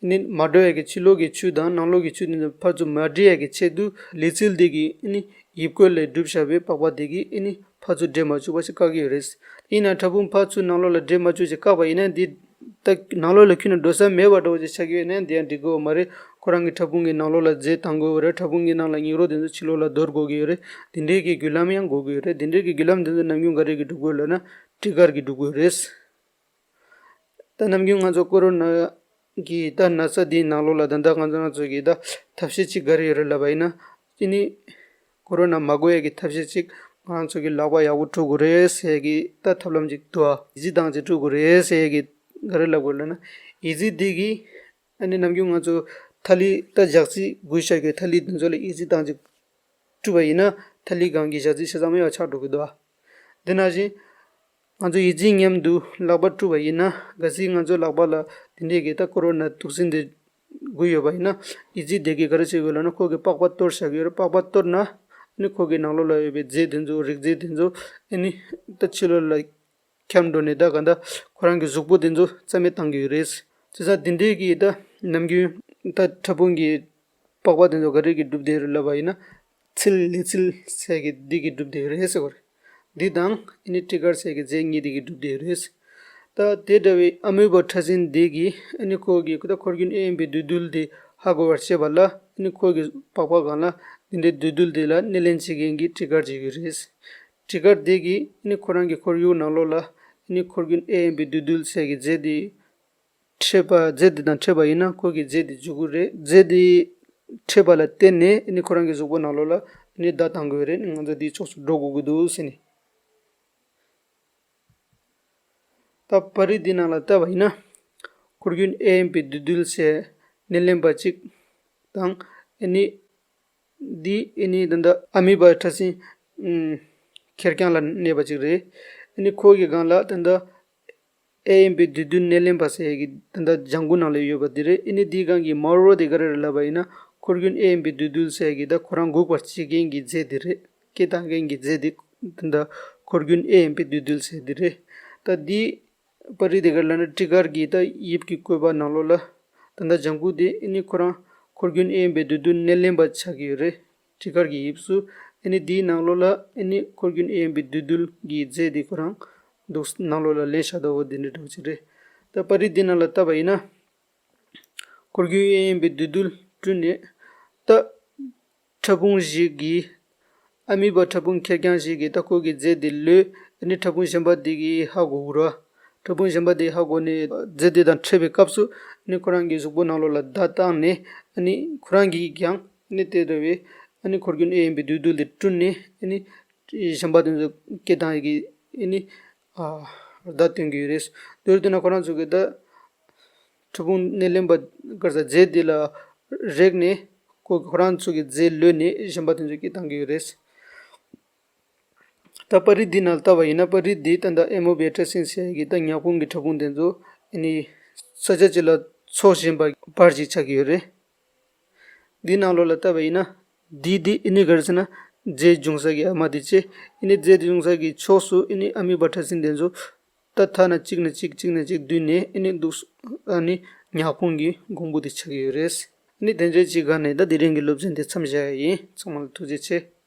ནི་མ་འགྲོ་ཡ་གི་ཕྱི་ལོགས་ཀྱི་ཆུ་དང་ནང་ལོགས་ཀྱི་ཆུ་དེ་ཚོ་ཕར་ཚུར་མ་འདྲེས་ཡ་གི་ཆེད་དུ་ལུས་རྩལ་དེ་གིས་ཨ་ནི་དབྱིབས་བཀོད་ལས་གྲུབ་བཞག་པའི་པགས་པ་དེ་གིས་ཨ་ནི་ཕར་ཚུར་འདྲེས་མ་བཅུག་པ་ཞིག་བཀག་གི་ཡོད་རེད། ཡིན་ནའང་ཕྲ་ཕུང་ཕར་ཚུར་ནང་ལོགས་ལ་འདྲེས་མ་བཅུག་ཅིག་བཀག་པ་ཡིན་ན། འདི་ད་ནང་ལོགས་ལ་ཁྱོན་ནས་འགྲོ་ས་མེད་པ་འདྲ་བོ་ཅིག་ཆགས་ཀྱི་ཡོད་ན་འདི་ཡང་འགྲིག་གི་ཡོད་མ་རེད། ཁོ་རང་གི་ཕྲ་ཕུང་གི་ནང་ལོགས་ལ་རྫས་བཏང་དགོས་ཡོད་རེད། ཕྲ་ཕུང་གི་ནང་ལ་སྙིགས་རོ་དེ་ཚོ་ཕྱི་ལོགས་ལ་འདོར་དགོས་ཀྱི་ཡོད་རེད། དེ་འདྲའི་གི་བརྒྱུད་ལམ་ཡང་དགོས་ཀྱི་ཡོད་རེད། དེ་འདྲའི་གི་བརྒྱུད་ལམ་དེ་ཚོ་ནམ་རྒྱུན་ག་རེ་གིས་སྒྲུབ་དགོས་ལབ་ན་ཊི་གར་གིས་སྒྲུབ་དགོས་རེད། ད་ནམ་རྒྱུན་ང་ཚོ་ཀོ་རོ་ན་གི་ད་ན་ཚ་འདིའི་ནང་ལོགས་ལ་ད་ལྟ་ང་ཚོ་ང་ཚོ་གི་ད་ཐབས་ཤེས་གཅིག་ག་རེ་ཡོད་རེད་ལབ་པ་ཡིན་ན། དེ་ནི་ཀོ་རོ་ན་མ་འགོས་ཡ་གི་ཐབས་ཤེས་གཅིག་ང་ཚོ་གི་ལག་པ་ཡག་པོ་བཀྲུ་དགོས་རེད་ཟེར་གི་ད་ཐབས་ལམ་གཅིག་འདུག་ཨ། ཡི་ཙི་དང་གཅིག་བཀྲུ་དགོས་རེད་ཟེར་གི་ག་རེ་ལབ་དགོས་ལབ་ན། ཡི་ཙི་འདི་གི་ཨ་ནི་ནམ་རྒྱུན་ང་ཚོ་ཐ་ལི་ད་ཞག་ཚི་འགུལ་བཞག་གི་ཐ་ལི་འདི་ཚོ་ལ་ཡི་ཙི་དང་གཅིག་བཀྲུས་པ་ཡིན་ན་ཐ་ལི་སྒང་གི་ཞག་ཚི་ཆ་ཚང་མ་ཡང་ཆག་འགྲོ་གི་འདུག་ཨ། དེ་ནང་བཞིན་ང་ཚོ་ཡི་ཙི་མཉམ་དུ་ལག་པ་བཀྲུས་པ་ཡིན་ན། གལ་སྲིད་ང་ཚོ་ལག་པ་ལ་དེ་འདྲས་ཀྱི་ད་ཀོ་རོ་ན་དུག་སྲིན་དེ་འགོས་ཡོད་པ་ཡིན་ན། ཡི་ཙི་དེ་གིས་ག་རེ་བྱེད་དགོས་ལབ་ན་ཁོ་གི་པགས་པ་གཏོར་བཞག་གི་ཡོད་རེད། པགས་པ་གཏོར་ན་ཨ་ནི་ཁོ་གི་ནང་ལོགས་ལ་ཡོད་པའི་རྫས་དེ་ཚོ་རིགས་རྫས་དེ་ཚོ་ཨ་ནི་ད་ཕྱི་ལོགས་ལ་འཁྱམས་འགྲོ་ནས་ད་ག་ད་ཁོ་རང་གི་གཟུགས་པོ་དེ་ཚོ་རྩ་མེད་བཏང་གི་ཡོད་རེད། བྱས་ཙང་དེ་འདྲས་ཀྱི་ད་ནམ་རྒྱུན་ད་ཕྲ་ཕུང་གི་པགས་པ་དེ་ཚོ་ག་རེ་གིས་གྲུབ་བསྡད་རེད་ལབ་པ་ཡིན་ན། ཚིལ་ལུས་རྩལ་ཟེར་གི་འདི་གིས་གྲུབ་བསྡད་རེད་ཟེར་བ་རེད། འདི་དང་ཨ་ནི་ཊི་གར་ཟེར་གི་རྫས་གཉིས་དེ་གིས་གྲུབ་བསྡད་རེད། ད་དེ་འདྲ་བའི་ཨ་མོ་བ་ཕྲ་སྲིན་འདི་གིས་ཨ་ནི་ཁོ་གི་ད་འཁོར་རྒྱུན་ཨེ་ཨེམ་པི་འདུས་རྡུལ་དེ་ཧ་གོ་བར་བྱེད་པ་ལ། ཨ་ནི་ཁོ་གི་པགས་པ་སྒང་ལ་འདི་འདྲའི་འདུས་རྡུལ་དེ་ལ་སྣེ་ལེན་བྱེད་མཁན་གྱི་ཊི་གར་ཅིག་ཡོད་རེད། ཊི་གར་དེ་གིས་ཨ་ནི་ཁོ་རང་གི་ཁོར་ཡུག་ནང་ལོགས་ལ་ཨ་ནི་འཁོར་རྒྱུན་ཨེ་ཨེམ་པི་འདུས་རྡུལ་ཟེར་གི་རྫས་དེ་འཕྲད་པ། རྫས་དེ་དང་འཕྲད་པ་ཡིན་ན་ཁོ་གི་རྫས་དེ་འཇུ་གི་རེད། རྫས་དེ་འཕྲད་པ་ལ་བརྟེན་ནས་ཨ་ནི་ཁོ་རང་གི་གཟུགས་པོ་ནང་ལོགས་ལ་ཨ་ནི་བརྡ་བཏང་དགོས་རེད། ང་ཚོ་འདིའི་ཕྱོགས་སུ་འགྲོ་དགོས་ཀྱི་འདུག་ཟེར་ནས། ད་པར་རིས་འདི་ནང་ལ་བལྟས་པ་ཡིན་ན། འཁོར་རྒྱུན་ཨེ་ཨེམ་པི་འདུས་རྡུལ་ཟེར་སྣེ་ལེན་པ་གཅིག་དང་། ཨ་ནི་འདི་ཨ་ནི་ད་ལྟ་ཨ་མི་བ་ཕྲ་སྲིན་ཨུམ་ཁེར་རྐྱང་ལ་གནས་པ་གཅིག་རེད། ཨ་ནི་ཁོ་གི་སྒང་ལ་ད་ལྟ་ཨེ་ཨེམ་པི་འདུས་རྡུལ་སྣེ་ལེན་པ་ཟེར་གི་ད་ལྟ་ལྗང་གུ་ནང་ལ་ཡོད་པ་འདི་རེད། ཨ་ནི་འདིའི་སྒང་གི་དམར་པོ་དེ་ག་རེ་རེད་ལབ་པ་ཡིན་ན། འཁོར་རྒྱུན་ཨེ་ཨེམ་པི་འདུས་རྡུལ་ཟེར་གི་ད་ཁོ་རང་འགུག་པར་བྱེད་མཁན་གྱི་རྫས་དེ་རེད། སྐད་བཏང་མཁན་གྱི་རྫས་དེ་ད་ལྟ་འཁོར་རྒྱུན་ཨེ་ཨེམ་པི་འདུས་རྡུལ་ཟེར་འདི་རེད། ད་འདི་པར་རིས་དེ་ག་རེ་ལབ་ན་ཊི་གར་གྱི་ད་དབྱིབས་ཀྱི་བཀོད་པ་ནང་ལོགས་ལ་ད་ལྟ་ལྗང་གུ་དེ་ཨ་ནི་ཁོ་རང་འཁོར་རྒྱུན་ཨེ་ཨེམ་པི་འདུས་རྡུལ་སྣེ་ལེན་པ་ཆགས་ཀྱི་ཡོད་རེད། ཊི་གར་གྱི་དབྱིབས་སུ། ཨ་ནི་འདིའི་ནང་ལོགས་ལ་ཨ་ནི་འཁོར་རྒྱུན་ཨེ་ཨེམ་པི་འདུས་རྡུལ་གྱི་རྫས་དེ་ཁོ་རང་འདུག་ནང་ལོགས་ལ་ལེན་བཞག་འདུག་འོ་འདི་འདྲ་འདྲ་བོ་ཅིག་རེད། ད་པར་རིས་འདི་ནང་ལ་བལྟས་པ་ཡིན་ན། འཁོར་རྒྱུན་ཨེ་ཨེམ་པི་འདུས་རྡུལ་བཀྲུས་ནས་ད་ཕྲ་ཕུང་ཞིག་གིས། ཨ་མི་བ་ཕྲ་ཕུང་ཁེར་རྐྱང་ཞིག་གིས་ད་ཁོ་གི་རྫས་དེ་གློད། ཨ་ནི་ཕྲ་ཕུང་གཞན་པ་དེ་གིས་ཧ་གོ་གི་རེད། ཕྲ་ཕུང་གཞན་པ་དེ་ཧ་གོ་ནས་རྫས་དེ་དང་འཕྲད་པའི་སྐབས་སུ་ཨ་ནི་ཁོ་རང་གི་གཟུགས་པོ་ནང་ལོགས་ལ་བརྡ་བཏང་ནས། ཨ་ནི་ཁོ་རང་གིས་ཀྱང་ཨ་ནི་དེ་ལྟ་བུའི་ཨ་ནི་འཁོར་རྒྱུན་ཨེ་ཡིན་པའི་རྡུལ་རྡུལ་དེ་བསྐྲུན་ནས། ཨ་ནི་གཞན་པ་དེ་ཚོ་སྐད་བཏང་གི་ཨ་ནི་ཨ་བརྡ་སྟོན་གྱི་ཡོད་རེད། མདོར་བསྡུས་ན་ཁོ་རང་ཚོ་གིས་ད་ཕྲ་ཕུང་སྣེ་ལེན་པ་ག་རེ་ཟ་རྫས་དེ་ལ་རེག་ནས། ཁོ་ཁོ་རང་ཚོ་གི་རྫས་ལོན་ནས་གཞན་པ་དེ་ཚོ་སྐད་བཏང་གི་ཡོད་རེད། ད་པར་རིས་འདི་ནང་ལྟ་བ་ཡིན་ན། པར་རིས་འདི་ད་ལྟ་ཨེ་མོ་བི་ཨེ་ཊ་སིན་ཟེར་ཡ་གི་ད་མྱག་ཕུང་གི་ཕྲ་ཕུང་དེ་ཚོ་ཨ་ནི་ས་ཆ་གཅིག་ལ་ཚོགས་བཞིན་པ་པར་ཞིག་ཆགས་ཀྱི་ཡོད་རེད། འདི་ནང་ལོགས་ལ་ལྟ་བ་ཡིན་ན། འདི་འདི་ཨ་ནི་ག་རེ་ཟེར་ན། རྫས་འབྱུང་ས་གི་ཨ་མ་དེ་བྱས། ཨ་ནི་རྫས་དེ་འབྱུང་ས་གི་ཕྱོགས་སུ་ཨ་ནི་ཨ་མི་བ་ཕྲ་སྲིན་དེ་ཚོ་ད་ཐ་ན་གཅིག་ནས་གཅིག་གཅིག་ནས་གཅིག་བསྡུས་ནས། ཨ་ནི་འདུག་ཨ་ནི་མྱག་ཕུང་གི་གོང་བུ་དེ་ཆགས་ཀྱི་ཡོད་རེད། ཨ་ནི་དེ་འདྲའི་ཅིག་སྒང་ནས་ད་དེ་རིང་གི་སློབ་ཚན་དེ་མཚམས་བཞག་ཡ་ཡིན། ཚང་མ་ལ་ཐུགས་རྗེ་ཆེ།